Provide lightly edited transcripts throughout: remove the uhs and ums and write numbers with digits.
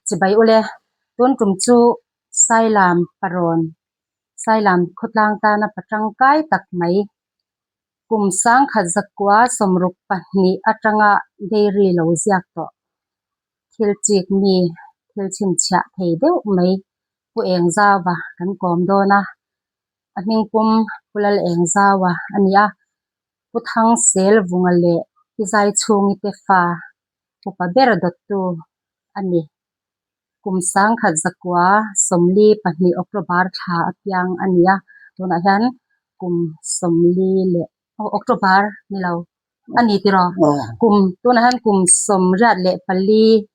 Chibai ule, tun tum chu Sailam parawn, Sailam khawtlang tana pa tangkai tak mai, kum sangkhat zakua 62 atanga dairy lo ziak tawh thil chik mi thil chhinchhiah thei deuh mai Pu Engzauva kan kawm dawn a, a hmingpum Pu Lal Engzaua a ni a, Pu Thangselvunga leh Pi Zaichhungi te fa upa ber dawttu a ni. Kum 1942 October thla a piang a ni a, tunah hian kum 40 leh aw October ni lo a ni tiraw? Kum tunah hian kum 84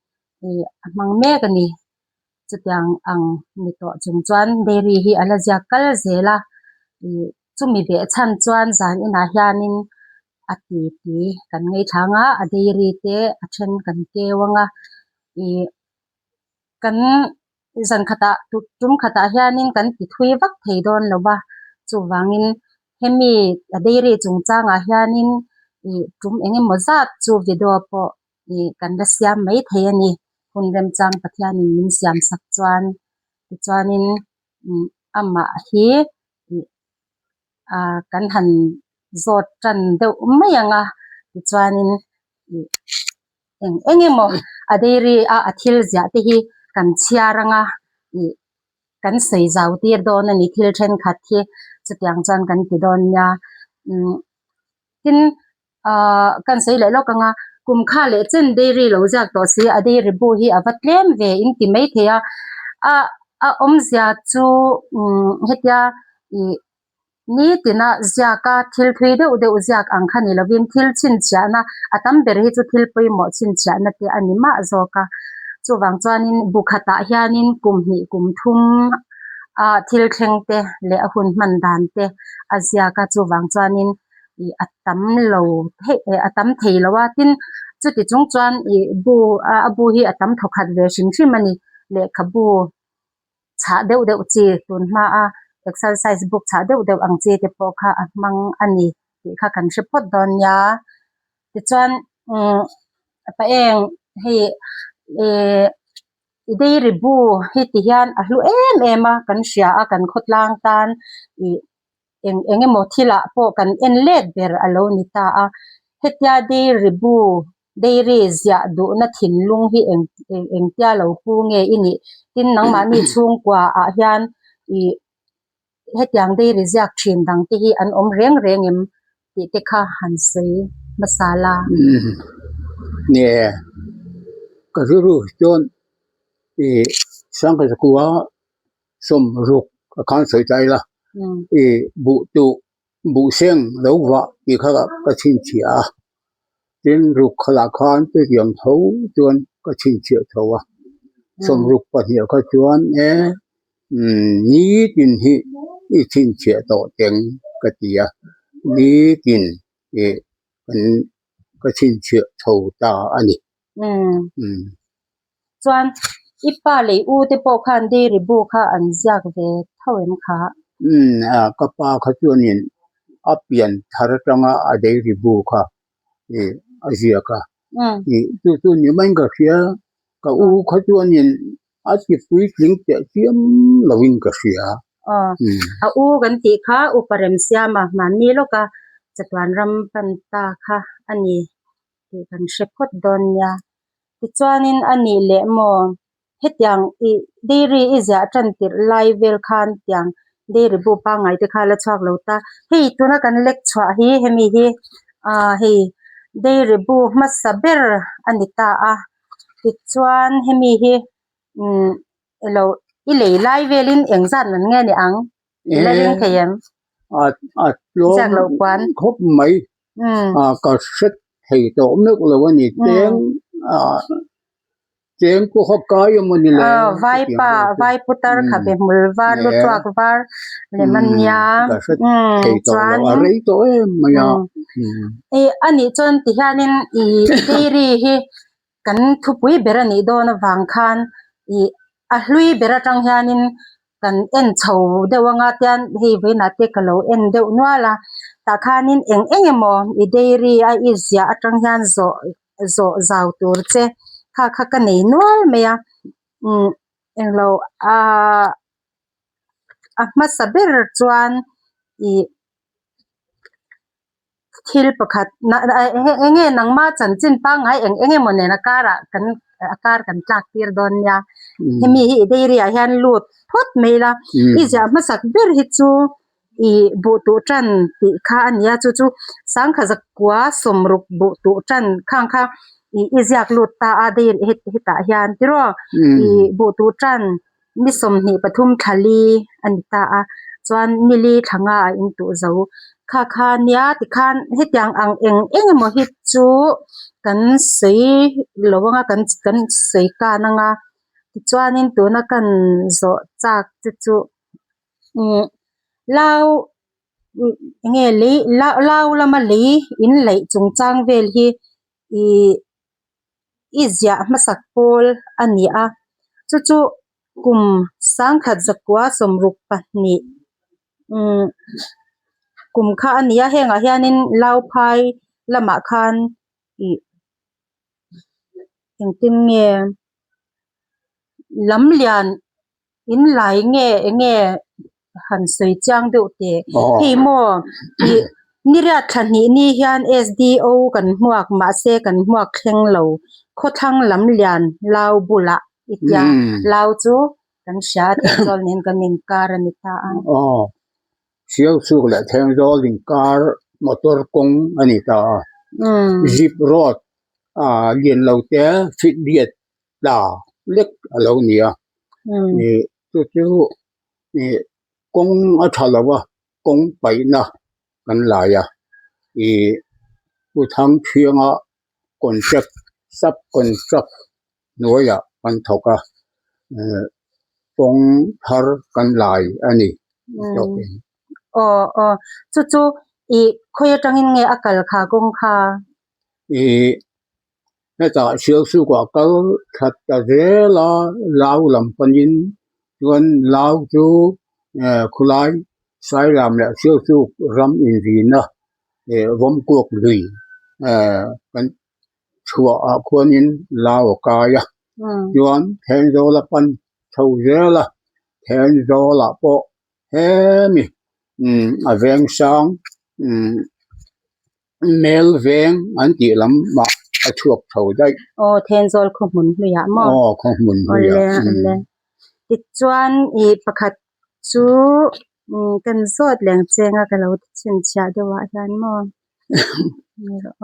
ih a hmang mek a ni. Chutiang ang ni tawh chung chuan dairy hi a la ziak kal zel a, ih chumi beh chhan chuan zan inah hianin a ti ti kan ngaithla ang a, a dairy te a then kan keu ang a, ih kan zan khatah tum khatah hianin kan ti thui vak thei dawn lo va, chuvangin hemi a dairy chungchangah hianin ih tum eng emaw zat chu video pawh ih kan la siam mai thei a ni, hun remchang Pathianin min siam sak chuan tichuanin amah hi ih ah kan han zawt tan deuh mai ang a tichuanin ih eng eng emaw a dairy a a thil ziah te hi kan chhiar ang a ih kan sawi zau tir dawn a ni thil thenkhat hi chutiang chuan kan ti dawn nia umm tin ah kan sawi leh lawk ang a kum kha leh chen dairy lo ziak tawh si a dairy bu hi a va tlem ve in ti maithei a a a awmzia chu umm hetia ih nitina ziaka thil thui deuh deuh ziak ang kha ni lovin thil chhinchhiahna a tam ber hi chu thil pawimawh chhinchhiahna te a ni mah zawk a chuvang chuanin bu khatah hianin kum hnih kum thum ah thil thleng te leh a hun hman dan te a ziak a chuvang chuanin ih a tam lo theih eh a tam thei lo a tin chuti chung chuan ih bu a bu hi a tam thawkhat ve hrim hrim a ni lehkhabu chhah deuh deuh chi tun hma a exercise book chhah deuh deuh ang chi te pawh kha a hmang a ni tih kha kan hre phawt dawn nia tichuan umm pa eng hei ihh i dairy bu hi ti hian a hlu em em a kan hria a kan khawtlang tan ih eng eng emaw thilah pawh kan en let ber a lo ni ta a hetia dairy bu dairy ziah duhna thinlung hi eng engtia lo pu nge i nih tin nangmahni chhungkua ah hian ih hetiang dairy ziak thin dang te hi an awm reng reng em tih te kha han sawi hmasa la. Nge ka rilru chuan ih Sangkazakua 60 a khan sawi ta ila ih buh tuh buh seng lo vah tih kha ka chhinchhiah a tin ruk khalah khan chutiang tho chuan ka chhinchhiah tho a 62 kha chuan e nitin hi i chhinchhiah tawh teng ka ti a nitin ih kan ka chhinchhiah chho ta a ni. Chuan i pa leh i u te pawh khan dairy bu kha an ziak ve tho em kha? Umm a ka pa kha chuanin a pian thar atanga a dairy bu kha ih a ziak a ih chu chu ni maiin ka hria ka u kha chuanin a ti puitling teh chiam loin ka hria. Aw a u kan tih kha upa Remsiama hmanni lawka chatuan ram pan ta kha a ni tih kan hre phawt dawn nia. Tichuanin a nih leh maw? Hetiang ih dairy i ziah tan tirh lai vel khan tiang dairy bu pangngai te kha la chhuak lo ta. Hei tuna kan lek chhuah hi hemi hi ah hei dairy bu hmasa ber a ni ta a. Tichuan hemi hi umm elo i lei lai velin engzat man nge ni ang? I la ring thei em? A tlawm khawp mai. Ka hre thei tawh meuh lo a ni. Cheng cheng pawh kha kai emaw ni le? Vai pa, vai putar khabe hmul var lu tuak var lem a nia. Ka hre thei tawh lo, a rei tawh em mai a. A nih chuan tihianin i dairy hi kan thupui ber a nih dawn avang khan ih a hlui ber atang hianin kan en chho deuh anga tian hei vawiinah te ka lo en deuh nual a tah khanin eng eng emaw i dairy a i ziah atang hian zawh zawh zau tur che. Kha kha ka nei nual mai a umm englo ahh a hmasa ber chuan ih thil pakhat eng nge nangma chanchin pangngai eng eng emaw nen a karah kan a kar kan tlak tir dawn nia hemi hi i dairy ah hian lut phawt mai ila i ziah hmasak ber hi chu ih buh tuh tan tih kha a ni a chu chu sangkhat zakua sawmruk buh tuh tan khang kha ih i ziak lut ta a dairy hetah hian tiraw ih buh tuh tan. Ni 23 thla li a ni ta a, chuan ni li thla nga a intuh zo. Kha kha nia tikhan hetiang ang eng eng emaw hi chu kan sawi lo anga kan kan sawi kan anga tichuanin tuna kan zawh chak te chu umm lau eng nge lei lau lama lei in laih chungchang vel hi ih. I ziah hmasak pawl a ni a, chu chu kum 1962 umm kum kha a ni a, hengah hianin Lauphai lamah khan ih engtin nge lamlian In lai nge eng nge han sawi chiang deuh teh. Hei maw ih niriat thla hnih ni hian SDO kan hmuak mahse kan hmuak thleng lo khawthlang lam lian lau bulah i tia lau chu kan hria a Thenzawl nen kan inkar a ni ta a. Aw Sialsuk leh Thenzawl inkar motor kawng a ni ta a. Zip road a lian lo te feet riat tla lek a lo ni a ih chu chu ih kawng a tha lo a kawng paihna kan lai a ih pu Thangthianga contract sub contract hnuaiah kan thawk a eh kawng thar kan lai a ni tawkin. Aw aw chu chu ih khawi atangin nge a kal kha kawng kha? Ih. Hetah Sialsukah kal that ta zel a, Lau lam panin chuan Lau chu khulai Sailam leh Sialsuk ram inrina Vawmkuak lui kan chhuah ah khuanin Lau a kai a, chuan Thenzawl a pan chho zel a, Thenzawl ah pawh hemi a vengsang Mel veng an tih lam mah a chhuak chho daih. Aw Thenzawl khaw hmun hluiah maw? Aw khaw hmun hluiah. Awle awle. Tichuan ih pakhat chu kan zawt leng cheng a ka lo chhinchhiah deuh ah hian maw?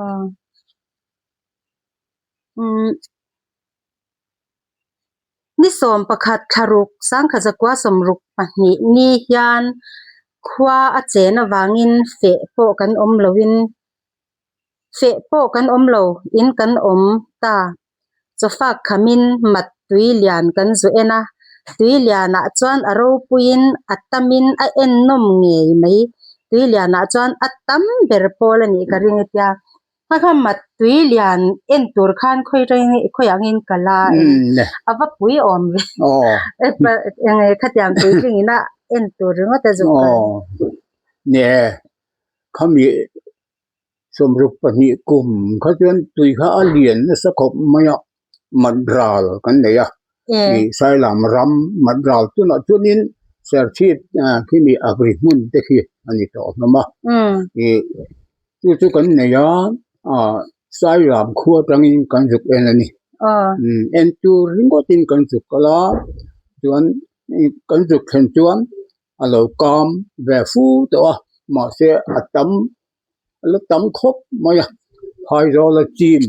Aw. Umm. Ni 11 thlaruk 1962 ni hian khua a chen avangin feh pawh kan awm loin feh pawh kan awm lo in kan awm ta. Chawfak khamin mat tui lian kan zu en a, tui lianah chuan a ropuiin a tamin a ennawm ngei mai. Tui lianah chuan a tam ber pawl a nih ka ring a tia. Kha kha mat tui lian en tur khan khawi reng khawi angin ka la a va pui awm ve eng nge khatiang puitling ina en tur ringawt a zuk kal. Nge khami 62 kum kha chuan tui kha a lian nasa khawp mai a mat ral kan nei a ih Sailam ram mat ral tunah chuanin Serchhip khimi agri hmun te khi a ni tawh hlawm a ih. Chu chu kan nei a, ah Sairam khua atangin kan zuk en a ni. Umm en tur ringawtin kan zuk kal a, chuan kan zuk thlen chuan a lo kam ve fu tawh a, mahse a tam a la tam khawp mai a, phaizawl a chim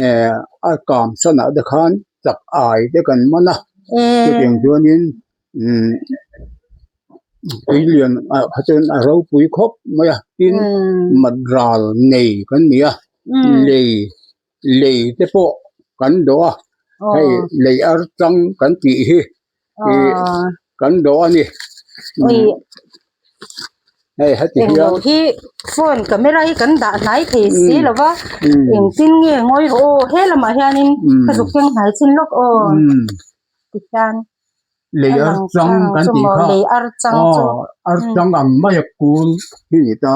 eh a kam sanah te khan chak ai te kan man a, chutiang chuanin umm tui lian ah kha chuan a ropui khawp mai a tin mat ral nei kan ni a lei lei te pawh kan dawh a hei lei ar chang kan tih hi ih kan dawh a ni hei heti hian englo hi phone camera hi kan dah hnai thei si lo va engtin nge ngawi rawh aw he lamah hianin ka zuk keng hnai chin lawk aw tikhian. Lei ar chang kan tih kha lei ar chang chu ar chang ang mai a kul hi ni ta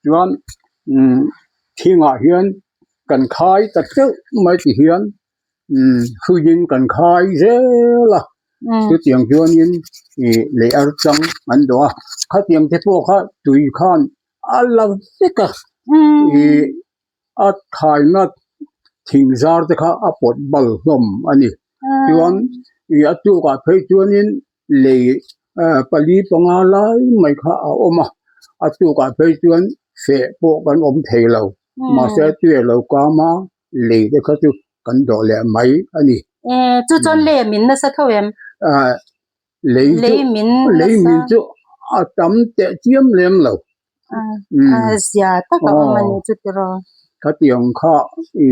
chuan thingah hian kan khai ta teuh mai ti hian. Hruiin kan khai zel a, chutiang chuanin ih lei ar chang an dawh a, khatiang te pawh kha tui khan a la vek a, ih a thaina thing zar te kha a pawt bal hlawm a ni. Chuan ih a tukah phei chuanin lei pali panga lai mai kha a awm a, a tukah phei chuan feh pawh kan awm thei lo, mahse tui a lo kam a. Lei te kha chu kan dawh leh mai a ni. Chu chuan lei a min nasa tho em? Lei chu lei min chu a tam teh chiam lem lo. Zia tak a awm a ni chu tiraw? Khatiang kha i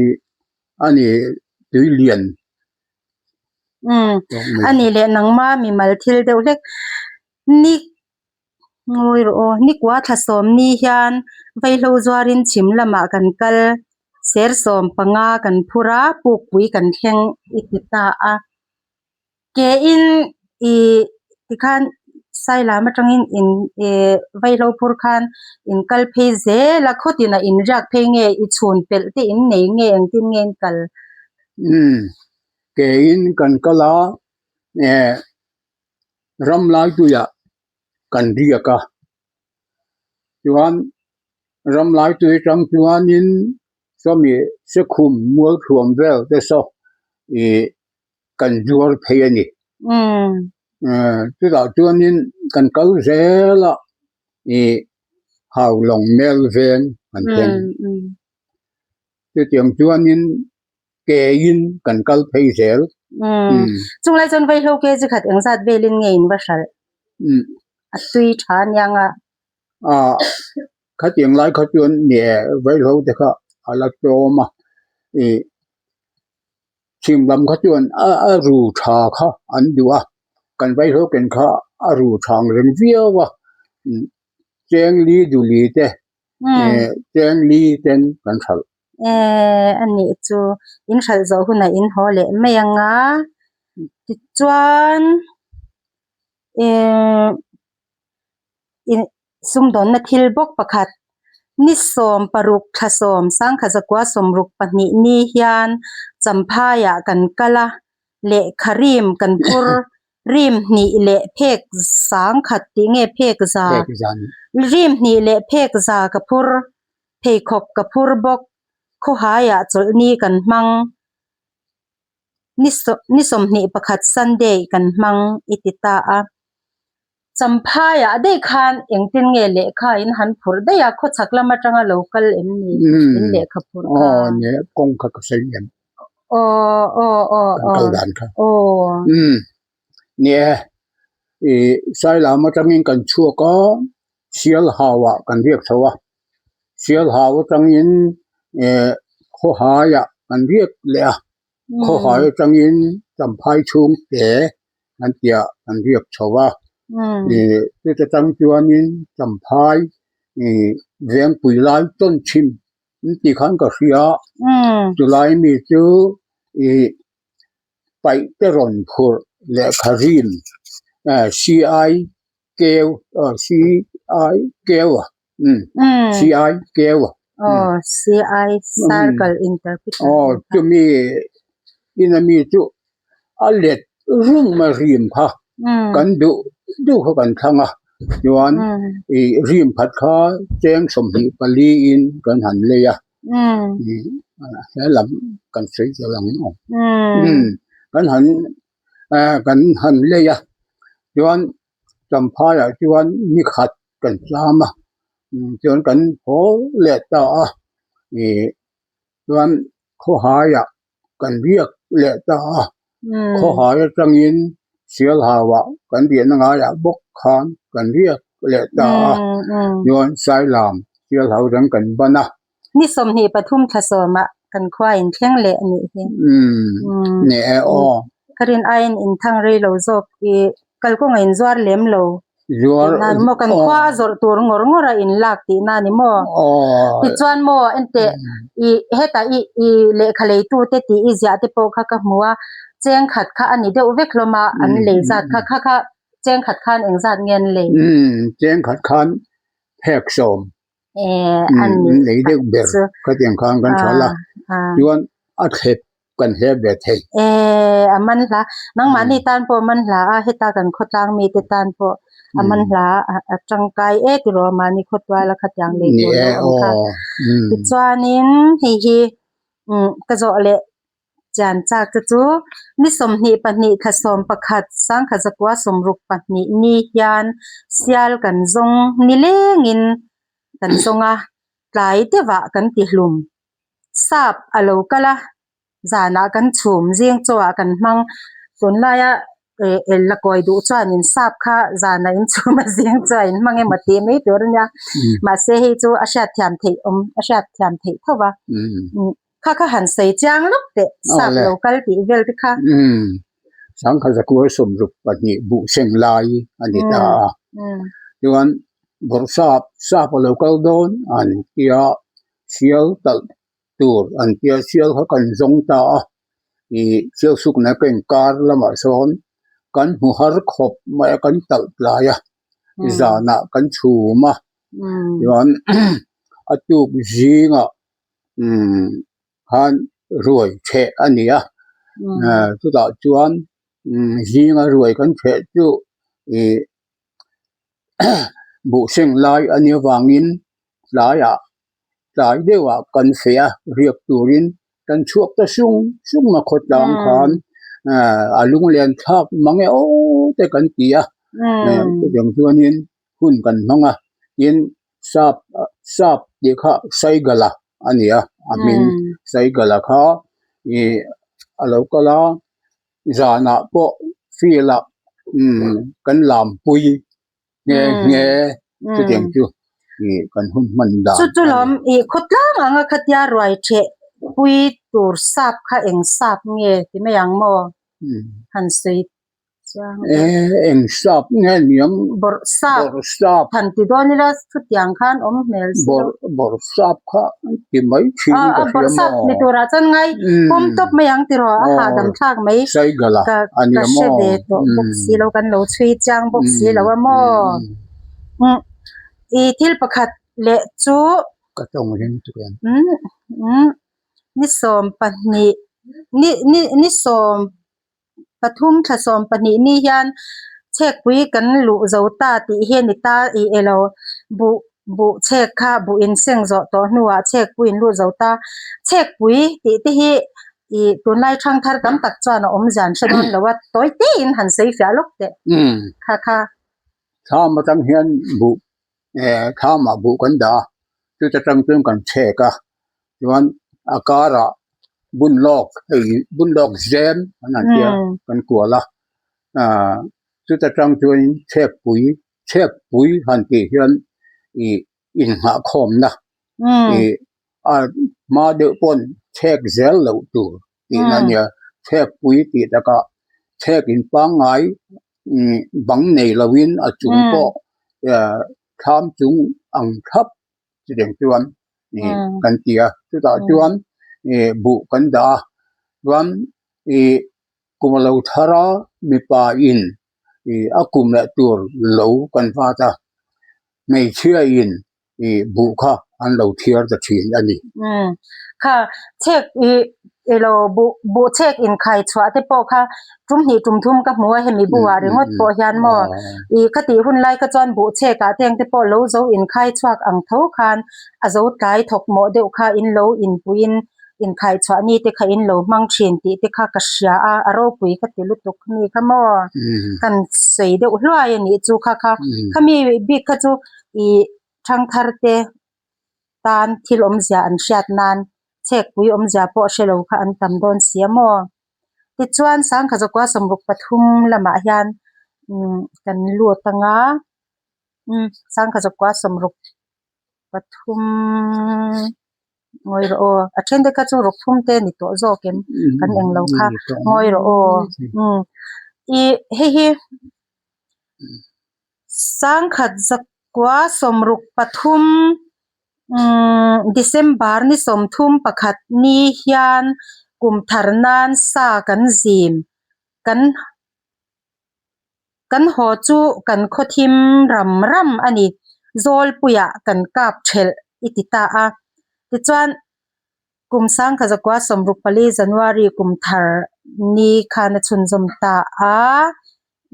a ni tui lian. A nih leh nangma mimal thil deuh hlek ni Ngawi rawh aw, nikua thla sawmni hian vaihlo zuarin chhim lamah kan kal, ser sawm panga kan phur a, pukpui kan thleng i ti ta a. Ke in ih tikhan Sailam atangin in ih vaihlo phur khan in kal phei zel a, khawtinah in riak phei nge i chhun pelh te in nei nge engtin nge in kal? Umm, ke in kan kal a, eh. Ram laituiah kan riak a, chuan ram laitui atang chuanin sawmi sekhum mualthuam vel te saw ih kan zuar phei a ni. Chutah chuanin kan kal zel a ih Haulawng mel veng kan thleng. Chutiang chuanin Keiin kan kal phei zel. Umm. Chunglai chuan vaihlo ke chi khat engzat velin nge in va hralh? Umm. A tui tha aniang a. Ah, khatiang lai kha chuan ni e, vaihlo te kha a la tlawm a. Ih, chhim lam kha chuan a a ru tha kha an duh a, kan vaihlo ken kha a ru tha ang reng viau a. Umm, chengli duli te, chengli ten kan hralh. Eh, a nih chu in hralh zawh hunah in haw leh mai ang a, tichuan eh in sumdawnna thil bawk pakhat ni sawm paruk thla sawm sangkhat zakua sawmruk pahnih ni hian Champhaiah kan kal a, lehkha rim kan phur rim hnih leh phek sangkhat tih nge phek za rim hnih leh phek za ka phur. Pheikhawk ka phur bawk, khawhaiah chawlhni kan hmang, ni sawmhnih pakhat Sunday kan hmang i ti ta a. Champhaiah daih khan engtin nge lehkha in han phurh daih a, khawchhak lam atanga lo kal em ni in lehkha phurh kha? Aw ni e, kawng kha ka sawi em? Aw aw aw Kan kal dan kha. Aw. Umm ni e, i Sailam atangin kan chhuak a, Sialhauah kan riak chho a, Sialhau atangin eh Khawhaiah kan riak leh a, Khawhai atangin Champhai chhung te an tihah kan riak chho a, ih chuta tang chuanin Champhai ih Vengpui lai tawn chhim an tih khan ka hria a, chulai mi chu ih paih te rawn phurh lehkha rim eh CI keu aw CI keu a umm CI keu a aw CI circle interpreter aw chumi ina mi chu a let rung mai rim kha kan duh duh kha kan thlang a chuan ih rim khat kha cheng sawmhnih pali in kan han lei a ih he lam kan sawi tel ang aw umm kan han eh kan han lei a chuan Champhaiah chuan ni khat kan tlam a chuan kan haw leh ta a ih chuan khawhaiah kan riak leh ta a khawhai atangin Sialhauah kan riahna ngaiah bawk khan kan riak leh ta a chuan Sailam Sialhau dang kan ban a. Ni 23 thla sawmah kan khua in thleng leh a nih hi. Umm ni e aw. Ka rin aiin in thang rei lo zawk i kalkawnga in zuar lem lo. Zuar Tihna ni maw kan khua a zawrh tur ngawr ngawr a in lak tihna ni maw. Tichuan maw enteh i hetah i i lehkha leitu te tih i ziah te pawh kha ka hmu a, cheng khat kha a ni deuh vek hlawm a an lei zat kha kha kha cheng khat khan engzat nge an lei? Umm cheng khat khan phek sawm. Eh, an lei deuh ber khatiang khan kan tha la chuan a thlep. kan hle ve thei. Eh, a man hla. Nangmahni tan pawh a man hla a, heta kan khawtlang mite tan pawh a man hla a tangkai e tiraw mahni khawtual a khatiang lei tur lo awm kha. Tichuanin hei hi ka zawh leh chian chak te chu ni 22 thla 11 1962 ni hian sial kan zawng nilengin kan zawng a, tlai deuhah kan ti hlum. Sap a lo kal a, zanah kan chhum zing chawah kan hmang. Tunlaia eh la kawi duh chuanin sap kha zanah in chhum a zing chawah in hmang emaw tih mai tur a nia. Mahse hei chu a hriatthiam theih awm a hriatthiam theih tho va. Kha kha han sawi chiang lawk teh sap lo kal tih vel te kha. 1962 buh seng lai a ni ta a. Chuan bawrhsap sap a lo kal dawn an tia sial talh tur an tia sial kha kan zawng ta a. Ih sial sukna ka inkar lamah sawn kan hmu har khawp mai a kan talh tlai a zanah kan chhum a. Chuan a tuk zingah umm khan ruai chheh a ni a chutah chuan zinga ruai kan chheh chu ih buh seng lai a nih avangin tlaiah tlai deuhah kan feh a riak turin kan chhuak ta sung sung a khawtlang khan a lunglen thlak mang e aw te kan ti a chutiang chuanin hun kan hmang a tin Sap sap tih kha Saigala a ni a, a hming Saigala kha ih a lo kal a, zanah pawh field ah umm kan lampui nghe nghe chutiang chu ih kan hun hman dan Chu chu lawm ih khawtlang anga khatia ruai theh pui tur sap kha eng sap nge ti mai ang maw han sawi Eh eng sap nge niang bawrh sap bawrh sap han ti dawn ila chutiang khan awm hmel si bawrh bawrh sap kha an ti mai thin a ka hria bawrh sap maw ni turah chuan ngai pawm tawp mai ang tiraw a hahdam thlak mai Saigala ka a ka nia hre maw ve tawh bawk si lo kan lo chhui chiang bawk si lo a maw umm i thil pakhat leh chu ka tawng ring tuk em umm umm ni 12 ni ni ni sawm pathum thla 12 ni hian chhekpui kan luh zo ta tih hi a ni ta ih elo buh buh chhek kha buh in seng zawh tawh hnuah chhekpui in lut zo ta chhekpui tih te hi ih tunlai thangthar tam tak chuan a awmzia an hre dawn lo a tawi teiin han sawi fiah lawk teh kha kha. Thlam atang hian buh eh thlamah buh kan dah a chuta tang chuan kan chhek a chuan a karah bun lawk hei bun lawk zem an han tia kan kual a ah chuta tang chuan chhekpui chhekpui han tih hian ih inghahkhawmna ih a hma deuh pawn chhek zel loh tur tihna a nia chhekpui tih takah chhek in pangngai bang nei loin a chung pawh thlam chung ang thlap chutiang chuan kan ti a chutah chuan buh kan dah a chuan ih kum a lo thar a mipa in a kum leh tur lo kan vat a hmeichhia in ih buh kha an lo thiar ta thin a ni. Umm kha chhek ih ilo buh buh chhek inkhai chhuah te pawh kha tum hnih tum thum ka hmu a hemi buhah ringawt pawh hian maw ih ka tih hun lai kha chuan buh chhek ah te ang te pawh lo zo inkhai chhuak ang tho khan a zo tlai thawk mawh deuh kha in lo inpuiin inkhai chhuah ni te kha in lo hmang thin tih te kha ka hria a a ropui ka ti lutuk mi kha maw kan sawi deuh hluai a nih chu kha kha khami bik kha chu ih thangthar te tan thil awmzia an hriat nan chhekpui awmzia pawh hre lo kha an tam dawn si a maw tichuan 1963 lamah hian umm kan lut anga umm 1963 ngawi rawh aw a then te kha chu ruk thum te ni tawh zawk em kan eng lo kha ngawi rawh aw umm ih hei hi. 1963 umm December ni 31 ni hian kum thar nan sa kan zim kan kan haw chu kan khaw thim ram ram a ni Zawlpuiah kan kap thelh i ti ta a tichuan. Kum 1964 January kum thar ni khan a chhunzawm ta a.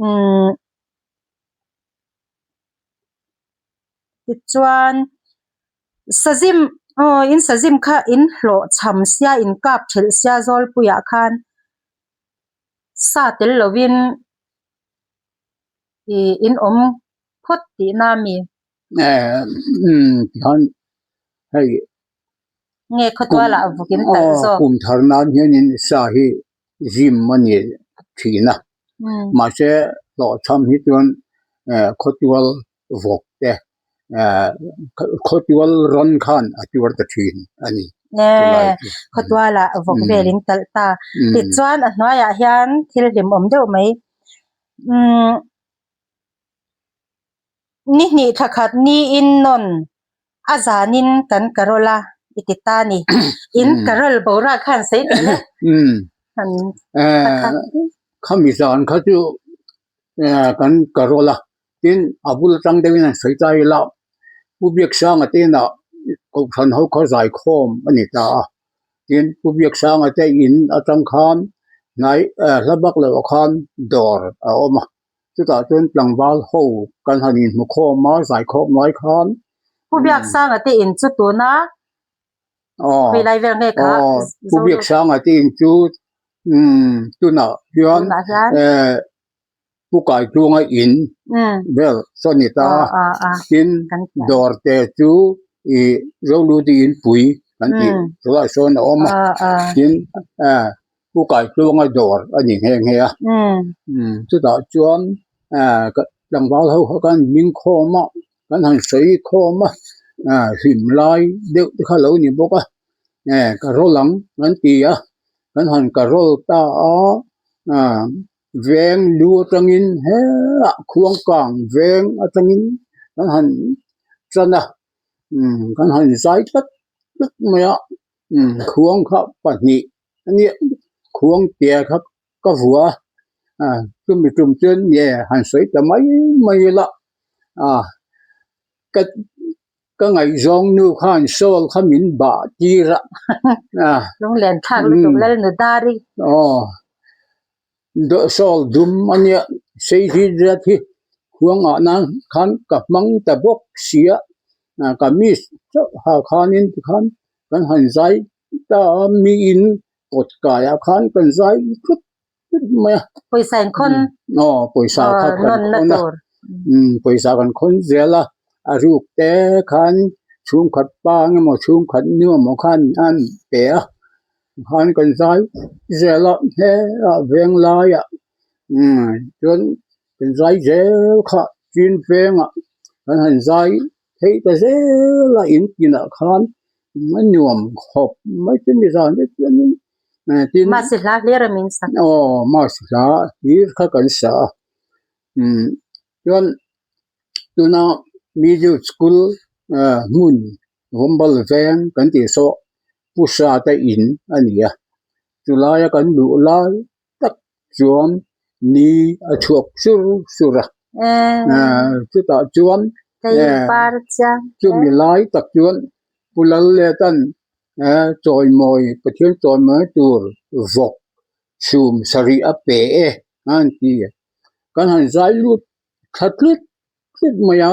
Umm tichuan sazim aw in sazim kha in hlawh cham sia in kap thelh sia zawlpuiah khan sa tel lovin ih in awm phawt tihna a mi. Umm tikhan hei Nge khawtualah vuk in talh zawk. Kum thar nan hianin sa hi zim a ni thin a, mahse hlawhchham hi chuan khawtual vawk te khawtual rawn khan a tuar ta thin a ni. Khawtualah vawk vel in talh ta. Tichuan a hnuaiah hian thil hlimawm deuh mai. Ni hnih thla khat niin nawn a zanin kan carol a i ti ta ni. In carol boruak khan sawi teh le. Khami zan kha chu kan carol a, tin a bul atang deuhin an sawi ta ila Pu Biaksanga te inah Kohhran ho kha zaikhawm a ni ta a, tin Pu Biaksanga te in atang khan hnai hla bak loh khan dawr a awm a. Chutah chuan tlangval ho kan han inhmu khawm a, zaikhawm lai khan. Pu Biaksanga te in chu tuna khawi lai vel nge kha? Pu Biaksanga te in chu tunah hian Pu Kaitluanga in vel saw ni ta a, tin dawr te chu ih Zoluti inpui kan tih chulaiah sawn a awm a, tin Pu Kaitluanga dawr a ni nghe nghe a. Chutah chuan tlangval ho kha kan hming khawm a, kan han sawi khawm a, hlim lai deuh te kha lo ni bawk a, ka rawl ang kan ti a, kan han ka rawl ta a, veng lu atangin helah khuangkang veng atangin kan han tan a, kan han zai tlat tlat mai a, khuang kha pahnih. Ania khuang tia kha ka vua a chumi tum chuan nge han sawi ta mai mai ila a ka ka ngaihzawng nu khan sawl kha min bah tir a a Lunglen thlak lutuk lal nu dar i. Aw sawl dum ania sei hi zet hi khuang ah nan khan ka hmang ta bawk sia ka miss chauh ha khanin tikhan kan han zai Ta miin kawt kaiah khan kan zai tlut tlut mai a. Pawisa in khawn. Aw pawisa kha kan khawn a. Pawisa kan khawn zel a, a ruk te khan chhungkhat pa emaw chhungkhat nu emaw khan an pe a, khan kan zai zel a he ah veng laiah chuan kan zai zel kha chin vengah kan han zai theih ta zel a in tinah khan a nuam khawp mai chu ni zan vek chuanin tin Mahse hla hlir a min sak. Aw mahse hla hlir kha kan sa a umm chuan tuna middle school hmun Vawmbal veng kan tih saw Pu Hriata in a ni a chulaia kan luh lai tak chuan ni a chhuak sur sur a chutah chuan chumi lai tak chuan Pu Lalletan chawimawi Pathian chawimawi tur vawk chhum sarih a pe e a han ti a kan han zai lut thla tlut tlut mai a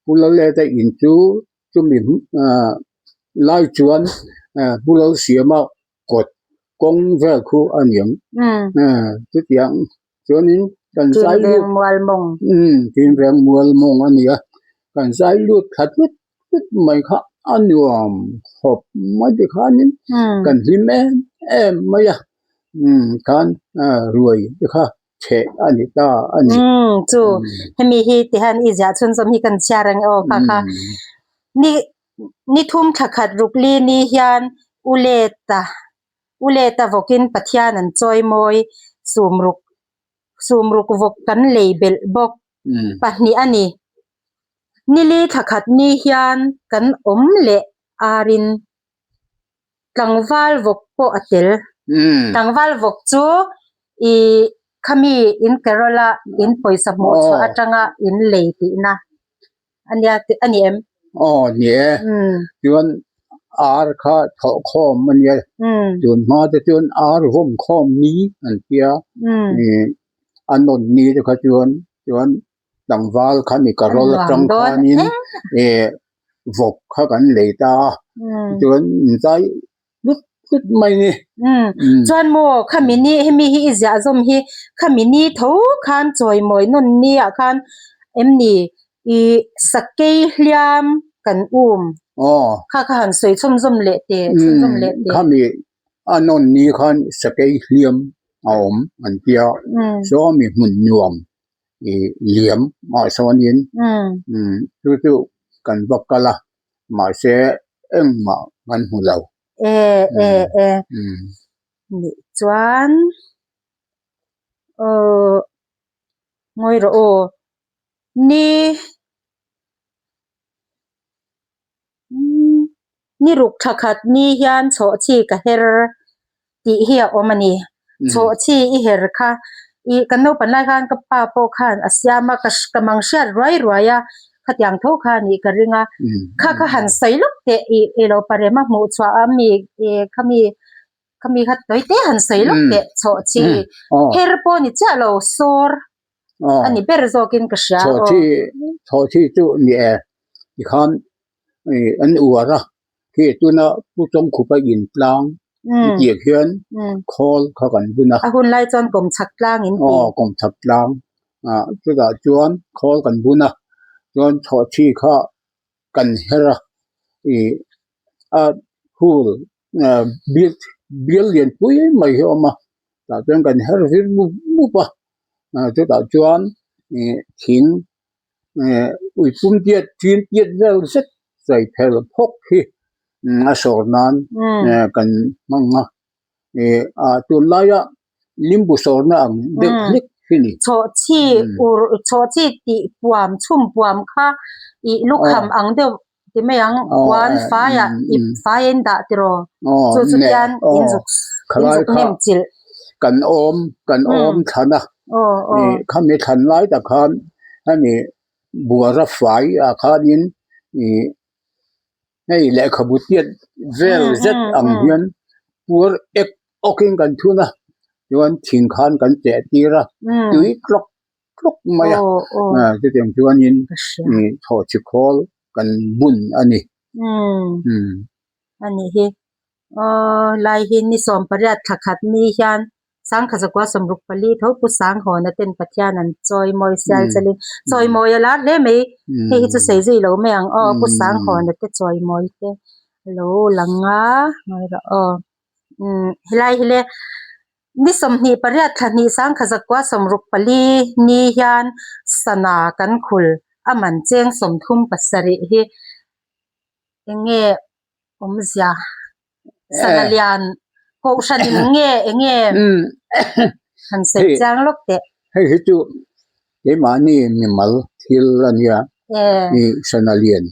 Pu Lalleta in chu chumi lai chuan Pu Lalsiama kawt kawng vel khu a ni ang chutiang chuanin kan zai lut tin reng mual mawng a ni a kan zai lut thla tlut tlut mai kha a nuam khawp mai ti khanin kan hlim em em mai a khan ruai te kha chheh a ni ta a ni. Chu hemi hi tihian i ziah chhunzawm hi kan chhiar ang aw kha kha ni Ni thum thla khat ruk li ni hian U Leta U Leta vawkin Pathian an chawi mawi sumruk sumruk vawk kan lei belh bawk pahnih a ni. Nili thla khat ni hian kan awm leh arin tlangval vawk pawh a tel. Tlangval vawk chu ih khami in carol a in pawisa hmuh chhuah atanga in lei tihna. Ania a ni em? Aw ni e. Chuan Ar kha thawh khawm a nia. Tun hma te chuan ar vawm khawm ni an tia. A nawn ni te kha chuan chuan tlangval kha mi karawl atang khanin vawk kha kan lei ta a. Chuan zai hlut hlut mai ni. Chuan maw khami ni hemi hi i ziah zawm hi khami ni tho khan chawimawi nawn ni ah khan em ni i sakei hliam kan um kha kha han sawi chhunzawm leh teh chhunzawm leh teh. Khami a nawn ni khan sakei hliam a awm an tia saw mi hmun nuam i liam ah sawnin chu chu kan va kal a mahse engmah kan hmu lo. E e e nih chuan aw ngawi rawh aw ni ni ruk tha khat ni hian chhawhchhi ka her tih hi a awm a ni. Chhawhchhi i her kha ih kan naupang lai khan ka pa pawh khan a siam a ka ka mang hriat ruai ruai a khatiang tho kha a nih ka ring a kha kha han sawi lawk teh ih ilo parem a hmuh chhuah a mi ih khami khami kha tawi te han sawi lawk teh chhawhchhi her pawh a ni chiah lo sawr a ni ber zawkin ka hria aw. Chhawhchhi chhawhchhi chu ni e tikhan ih an uar a khi tuna Pu Chawngkhupa intlang tih hian khawl kha kan bun a. A hun lai chuan kawmchhak tlang in ti. Aw kawmchhak tlang ah chutah chuan khawl kan bun a chuan chhawhchhi kha kan her a ih a hul bial bial lian pui mai hi a awm a tah chuan kan her vir mup mup a chutah chuan ih thing ui pum tiat chin tiat vel zet sawi phel phawk hi a sawr nan kan hmang a ih ah tunlaia limbu sawrna ang deuh hlek hi ni. Chhawhchhi ur chhawhchhi tih puam chhum puam kha ih lukham ang deuh ti mai ang puan faiah ip fai a in dah tiraw chu chu tian in zuk in zuk nem chilh. Kan awm kan awm thlan a ih khami thlan lai tak khan hemi buara fai ah khanin ih hei lehkhabu tiat vel zet ang hian puar ek awkin kan thun a chuan thing khan kan cheh tir a tui tlawk tlawk mai a chutiang chuanin ih thawhchhi khawl kan bun a ni. A nih hi aw lai hi ni sawm pariat thla khat ni hian sangkha zakua sawmruk pali tho pu Sanghawna ten Pathian an chawi mawi sial chalin chawi mawi a lar hle mai hei hi chu sawi zui lo mai ang aw pu Sanghawna te chawi mawi te a lo lang a ngawi rawh aw umm helai hi le ni sawmhnih pariat thla hnih sangkha zakua sawmruk pali ni hian sana kan khul a man cheng sawmthum pasarih hi eng nge awmzia sana lian kohhran in nge eng nge han sawi chiang lawk teh. Hei hi chu keimahni mimal thil a nia ih sana lian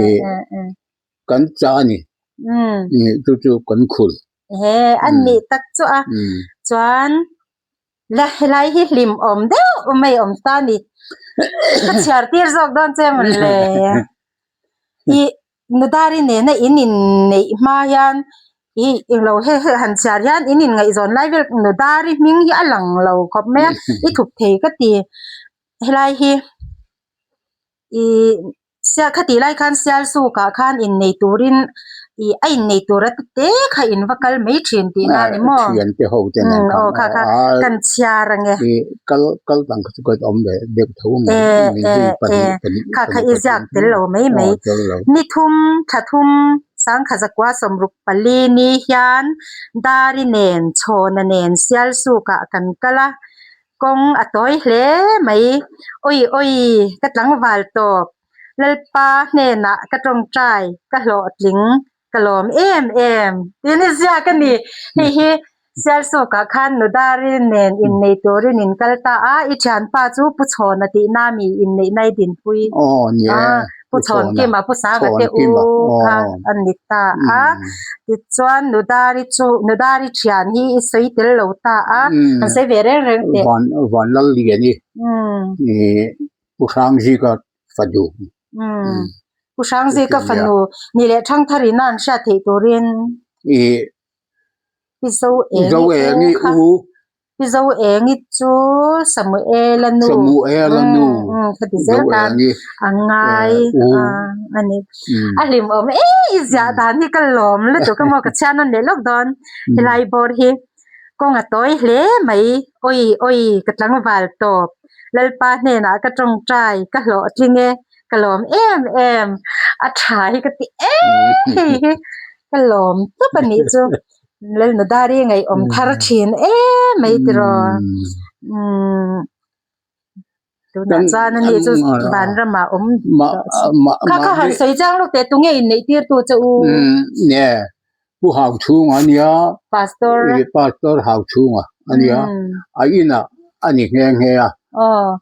ih kan chah a ni ih chu chu kan khul. He a nih tak chu a chuan La helai hi hlim awm deuh mai awm ta ni. Ka chhiar tir zawk dawn che maw le. I Nudari nena in inneih hma hian i englo he he han chhiar hian in inngaihzawn lai vel Nudari hming hi a lang lo khawp mai a, i thup thei ka ti. Helai hi i Sial khatih lai khan sial sukah khan innei turin ih a innei tur a te kha in va kal mai thin tih na ni maw? Thian te ho te nen khan aw kha kha kan chhiar ange. Ih kal kal dang kha chu ka awm ve deuh tho mai e e e kha kha i ziak tel lo mai mai ni thum thla thum sangkha zakua sawmruk pali ni hian dari nen chhawna nen sial sukah kan kal a. Kawng a tawi hle mai. Awi awi, ka tlangval tawp. Lalpa hnenah ka tawngtai, ka hlawhtling, ka lawm em em. Tiin i ziak a ni. Hei hi Sialsukah khan Nudari nen innei turin in kal ta a, i thianpa chu Pu Chhawna tihna mi inneihna i dinpui. Aw ni e. Pu Chhawnkima, Pu Sanga te u kha a ni ta a. Tichuan Nudari chu Nudari thian hi i sawi tel lo ta a, an sawi ve reng reng teh. Van Van Lal Liani i Pu Hrangzika fanu. Pu Hrangzika fanu ni leh Thangthar ina an hriat theih turin Pi Zoengi u Pi Zoengi chu Samuela nu khati zel khan a ngai a ni. A hlimawm e i ziah dan hi ka lawm lutuk a maw ka chhiar nawn leh lawk dawn helai bawr hi kawng a tawi hle mai awi awi ka tlangval tawp Lalpa hnenah ka tawngtai ka hlawhtling e. Ka lawm em em a tha hi ka ti em hei hi ka lawm tawp a nih chu Lalnudari ngaihawm thar thin em mai tiraw umm tunah chuan ani chu vanramah awm kha kha han sawi chiang lawk teh tunge inneih tir tu che u nge Pu Hauchhunga ania Pastor Pastor Hauchhunga ania a inah a ni nghe nghe a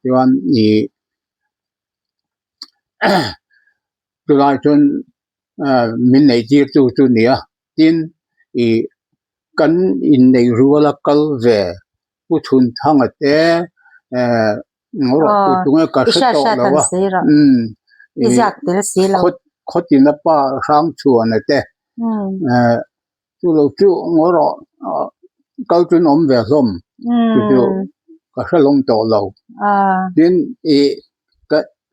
chuan ih Chulai chuan min neih tir tu chu ni a, tin ih kan inneih rual a kal ve Pu Chhunthanga te tunge ka hre tawh lo a khawtin a pa Hrangchhuana te chu lo chu ngaw rawh kal chu an awm ve hlawm chu chu ka hre lawm tawh lo tin ih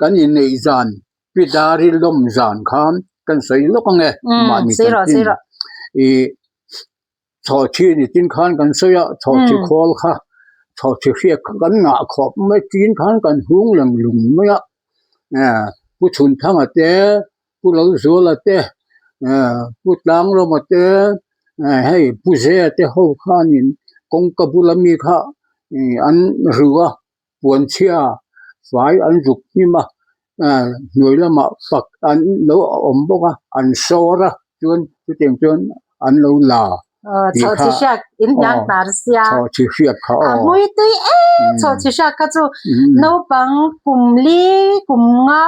kan inneih zan pi dari lawm zan khan kan sawi lawk ang e mahni chanchin ih chhawhchhi ni tin khan kan sawi a chhawhchhi khawl kha chhawhchhi hriat kha kan ngah khawp mai tin khan kan hung lem lung mai a pu Chhunthanga te. Pu Lalzuala te, Pu Tlangrama te, hei Pu Zea te ho khanin kawngka bula mi kha an ru a, puanchhia fai an zuk hnim a, hnuai lamah fak an lo awm bawk a, an sawr a chuan chutiang chuan an lo la tih kha chhawhchhi hriat kha aw. A hmui tui em chhawhchhi hriat kha chu naupang kum li kum nga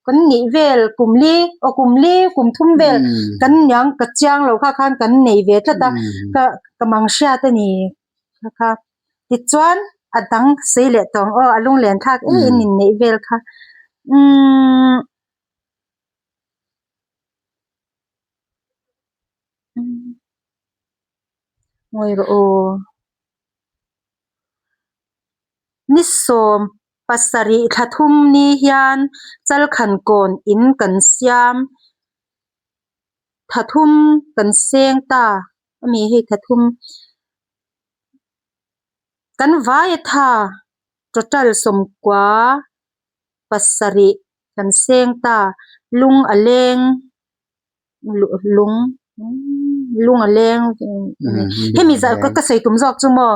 Kan nih vel kum li aw kum li kum thum vel kan niang ka chiang lo kha khan kan nei ve tlat a ka ka mang hriat a ni kha kha tichuan a dang sei leh tawng aw a lunglen thlak em in inneih vel kha umm ngawi rawh aw ni sawm. Pasarih thla thum ni hian Chalkhankawn in kan siam tha thum kan seng ta a mi hei tha thum kan vai a tha total sawmkua pasarih kan seng ta lung a leng. Lung lung a leng hemi zah ka sawi tum zawk chu maw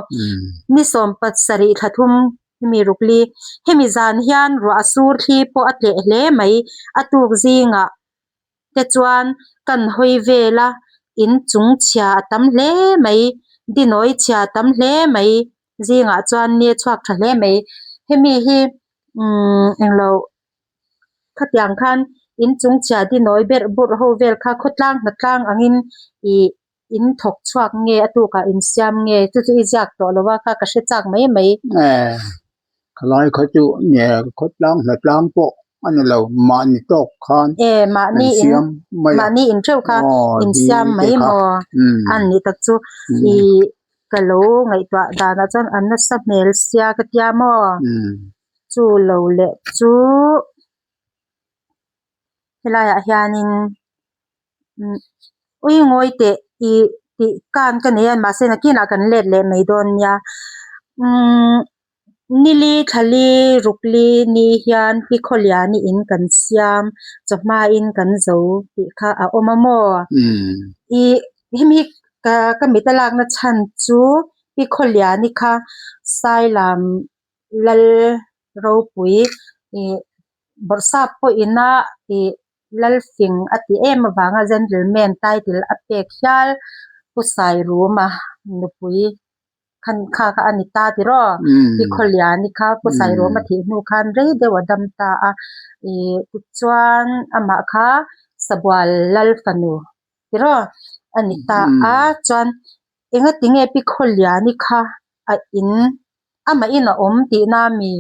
ni sawm pasarih thla thum hemi ruk li hemi zan hian ruah a sur thli pawh a tleh hle mai a tuk zingah te chuan kan hawi vel a in chung chhia a tam hle mai dinawi chhia a tam hle mai zingah chuan ni a chhuak tha hle mai hemi hi umm englo. Khatiang khan inchung chhia dinawi berh burh ho vel kha khawtlang hnatlang angin ih in thawk chhuak nge a tukah in siam nge chu chu i ziak tawh lo a kha ka hre chak mai mai. Eh khalai kha chu nge khawtlang hnatlang pawh a ni lo mahni tawk khan Eh mahni in siam mai a mahni in theuh kha in siam mai maw a nih tak chu ih ka lo ngaihtuah danah chuan a nasa hmel sia ka tia maw. Chu lo leh chu helaiah hianin ui ngawi teh ih tih kan ka nei a mahse nakinah kan let leh mai dawn nia umm nili thlali rukli ni hian pi khawliani in kan siam chawhmain kan zo tih kha a awm a maw ih hemi hi ka ka mit a lakna chhan chu pi khawliani kha sailam. Lal ropui ih bawrhsap pawhina ih lal fing a ti em avanga gentleman title a pek hial Pu Sairuma nupui khan kha kha a ni ta tiraw i khawliani kha Pu Sairuma thih hnu khan rei deuh a dam ta a ih tichuan amah kha Sabual lal fanu tiraw a ni ta a chuan engatinge Pi Khawliani kha a in. Amah in a awm tihna mi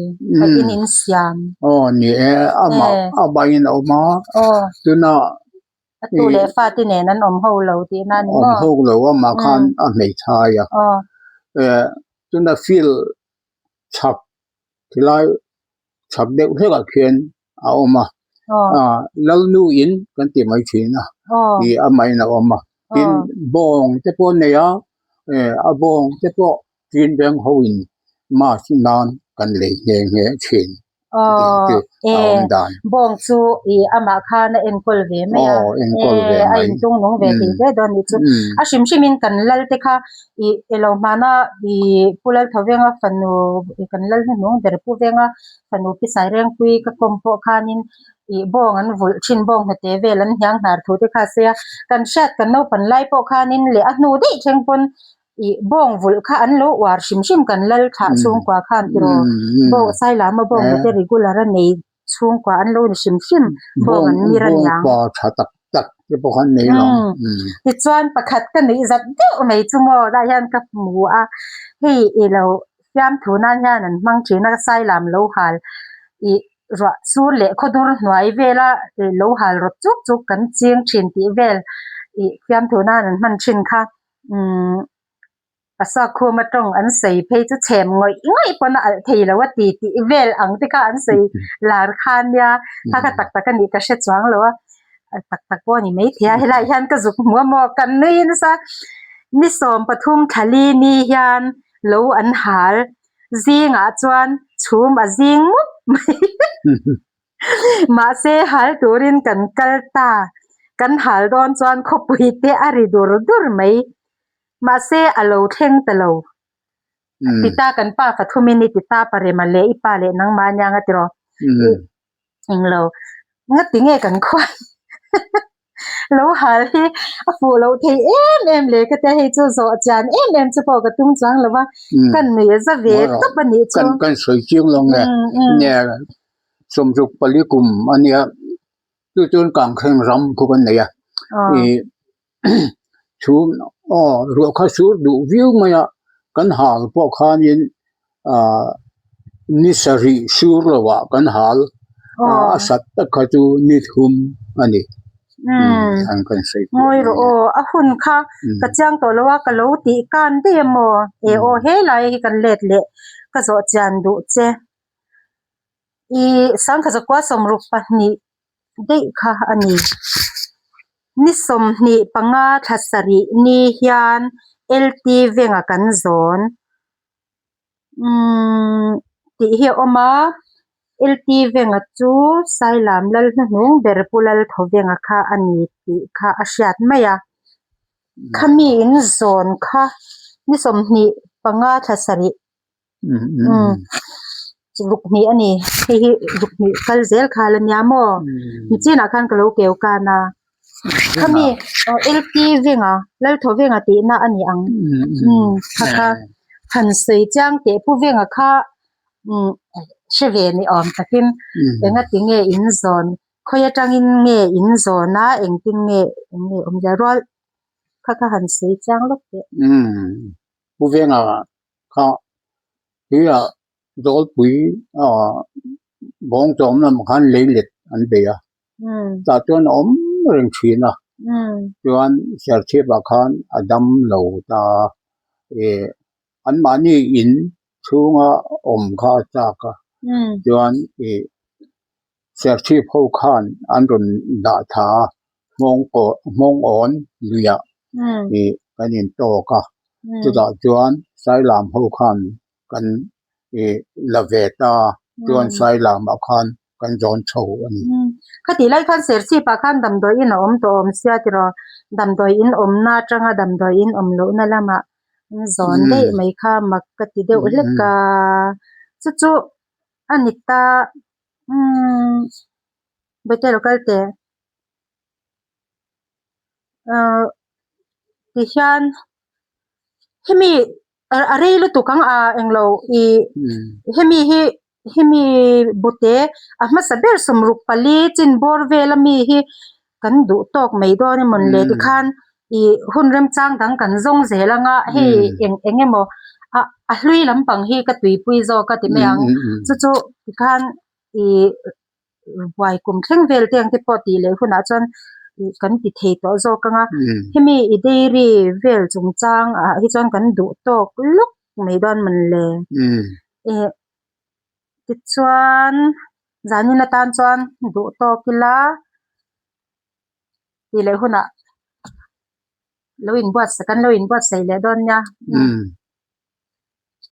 a in in siam. Aw ni e, amah amah in a awm a, tuna a tu leh fate nen an awm ho lo tihna ni maw? Awm ho lo amah khan a hmeithai a, tuna field chhak tilai chhak deuh hlekah khian a awm a, Lalnu in kan tih mai thin a, ih amah in a awm a, tin bawng te pawh a nei a, a bawng te pawh tin beng ho in mass nan kan lei nghe nghe thin. Aw e bawng chu ih amah khan a enkawl ve mai a, e a intung nung ve thei hle dawn a nih chu. A hrim hrim in kan lal te kha ih elo hmana ih Pu Lalthavenga fanu kan lal hnuhnung ber Pu Venga fanu Pi Sairengpui ka kawm pawh khanin ih bawng an vulh thin bawng hnute vel an hniang hnar thu te kha a sawi a, kan hriat kan naupan lai pawh khanin leh a hnu daih thleng pawn ih bawng vulh kha an lo uar hrim hrim kan lal thlah chhungkua khan tiraw bawng Sailama bawng hnute regular a nei chhungkua an lo ni hrim hrim bawng an mir a niang. Bawng pa tha tak tak te pawh khan nei lo. Tichuan pakhat ka nuih zat deuh mai chu maw lai hian ka hmu a hei i lo fiamthu nan hian an hmang thin a Sailam lo hal ih ruah sur leh khawdur hnuai vela lo hal rawt chuk chuk kan ching thin tih vel ih fiamthu nan an hman thin kha. Umm a sakhum atawng an sawi phei chu chhem ngawih ngawih pawn a alh thei lo a ti tih vel ang te kha an sawi lar kha nia kha kha tak tak a nih ka hre chuang lo a tak tak pawh a ni maithei a helai hian ka zuk hmu a maw kan nui nasa ni 13 thla li ni hian lo an hal zingah chuan chhum a zing mup mai. Mahse hal turin kan kal ta, kan hal dawn chuan khawpui te a ri dur dur mai. Mahse a lo thleng ta lo. Ti ta kan pa fathumin i ti ta parema leh i pa leh nangmah aniang a ti rawh. Englo, ngati nge kan khuai lo hal hi a fuh loh thei em em le ka tia hei chu zawh chian em em chu pawh ka tum chuang lo va, ka nuih za ve tawp a nih chu. Kan sawi chiang lo nge, nge 64 kum a nia chu chuan kangthleng ram khu kan nei a, ih chhum aw ruah kha sur duh viau mai a, kan hal pawh khanin ah ni sarih sur lo ah kan hal a sat tak kha chu ni thum a ni. Umm ngawi rawh aw a hun kha ka chiang tawh lo a ka lo tih kan daih a maw e aw helai hi kan let leh ka zawh chian duh che. Ih 1962 daih kha a ni. Ni 25 thla sarih ni hian LT Venga kan zawn. Umm tih hi a awm a, LT Venga chu Sailam lal hnuhnung ber Pu Lalthaw Venga kha a ni tih kha a hriat mai a. Khami in zawn kha ni 25 thla sarih. Ruk hnih a ni hei hi ruk hnih kal zel kha la nia maw nichinah khan ka lo keu kan a khami LT Venga Lalthaw Venga tihna a ni ang kha kha han sawi chiang teh Pu Venga kha hre ve ni awm takin engati nge in zawn khawi atangin nge in zawn a engtin nge eng nge awmzia rual kha kha han sawi chiang lawk teh. Pu Venga kha tuiah Zawlpui ah bawngchawm lamah khan leilet an bei a, tah chuan a awm reng thin a, chuan Serchhip ah khan a dam lo ta a, ih anmahni in chhunga awm kha a chak a, chuan ih Serchhip ho khan an rawn dah tha a, nghawng awn luiah ih kan intawk a, chutah chuan Sailam ho khan kan ih la ve ta chuan Sailamah khan kan zawn chho a ni. Khatih lai khan Serchhip ah khan damdawi in a awm tawh awm sia tiraw damdawi in awmna atanga damdawi in awm lohna lamah an zawn daih mai kha mak ka ti deuh hlek a, chu chu a ni ta umm Bethel kal teh ahh tihian hemi a rei lutuk ang a englo ih hemi hi hemi bute a hmasa ber 64 chin bawr vel ami hi kan duh tawk mai dawn emaw ni le tikhan ih hun remchang dang kan zawng zel anga hei eng eng emaw a. A hlui lampang hi ka tuipui zawk a ti mai ang. Chu chu tikhan ih buai kum thleng vel te ang te pawh tih leh hunah chuan ih kan ti thei tawh zawk ang a. Hemi i dairy vel chungchang ah hi chuan kan duh tawk lawk mai dawn mawn le. Ih tichuan zanin atan chuan duh tawk ila tih leh hunah lo inbuatsak an lo inbuatsaih leh dawn nia.